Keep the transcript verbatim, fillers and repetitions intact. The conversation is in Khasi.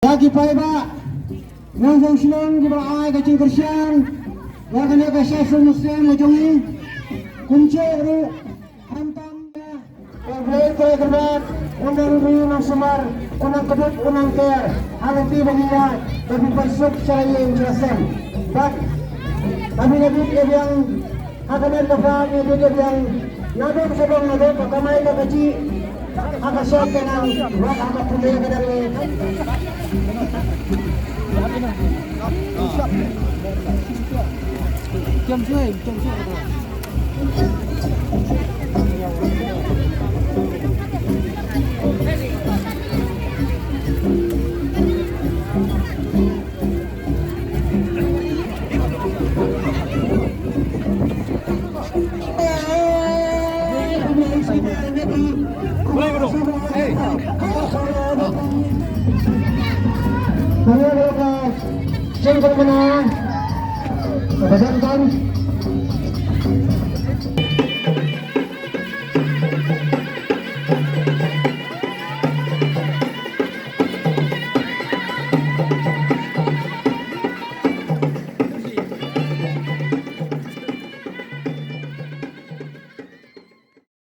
Ïa ki paidbah nongshong shnong kiba ai ka jingkyrshan ïa kane ka session Muslim ka jong ngi. Kumjuh ruh khamtam ïa U Blei Trai Kynrad, u nang ri nang sumar, u nang kdup u nang ker ha lynti ba ngi ïaid, ba phi pynsuk sha la ïing sha la sem. Bad ba phi la bit ïa biang ha ka met ka phad, ïa bit ïa biang naduh sha dong, naduh ka kamai ka kajih, ha ka shop ka nang, wat ha ka pule ka dang.